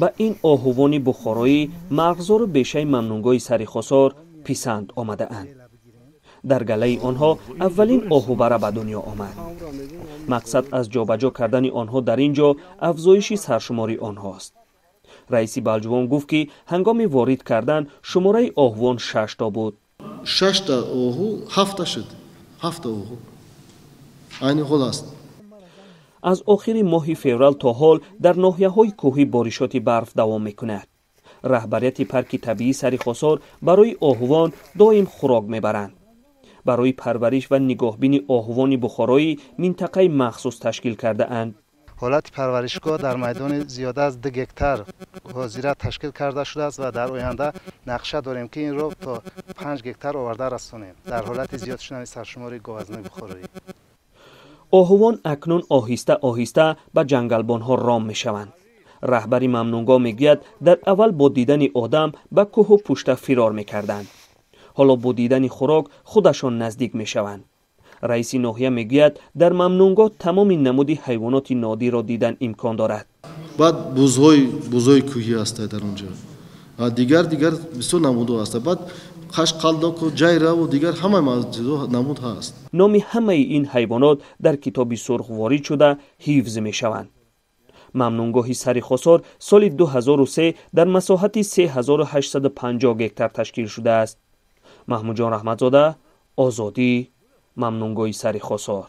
Ба ин оҳувони бухороӣ марғзору бешаи мамнунгоҳи Сари Хосор писанд омадаанд. Дар галаи онҳо аввалин оҳубара ба дунё омад. Мақсад аз ҷобаҷо кардани онҳо дар ин ҷо афзоиши саршумории онҳост. Раиси Балҷувон гуфт, ки ҳангоми ворид кардан шумораи оҳувон шашто буд. Шашта оҳу ҳафта шуд, ҳафта оҳу айни ҳол аст. Аз охири моҳи феврал то ҳол дар ноҳияҳои кӯҳӣ боришоти барф давом мекунад. Раҳбарияти парки табиии Сари Хосор барои оҳувон доим хӯрок мебаранд. Барои парвариш ва нигоҳбини оҳувони бухороӣ минтақаи махсус ташкил кардаанд. Ҳолати парваришгоҳ дар майдони зиёда аз 2 гектар ҳозира ташкил карда шудааст ва дар оянда нақша дорем, ки инро то 5 гектар оварда расонем дар ҳолати зиёд шудани саршумори говазнои бухороӣ. Оҳувон акнун оҳиста оҳиста ба ҷангалбонҳо ром мешаванд. Раҳбари мамнунгоҳ мегӯяд, дар аввал бо дидани одам ба кӯҳу пушта фирор мекарданд, ҳоло бо дидани хӯрок худашон наздик мешаванд. Раиси ноҳия мегӯяд, дар мамнунгоҳ тамоми намуди ҳайвоноти нодирро дидан имкон дорад. Баъд бузҳои кӯҳӣ ҳастанд дар онҷо, дигар дигар бисёр намудҳо ҳастанд, баъд қашқалдоку ҷайраву дигар ҳама намуд ҳаст. Номи ҳамаи ин ҳайвонот дар Китоби сурх ворид шуда, ҳифз мешаванд. Мамнунгоҳи Сари Хосор соли 2003 дар масоҳати 3850 гектар ташкил шудааст. Маҳмудҷон Раҳматзода, Озодӣ, мамнунгоҳи Сари Хосор.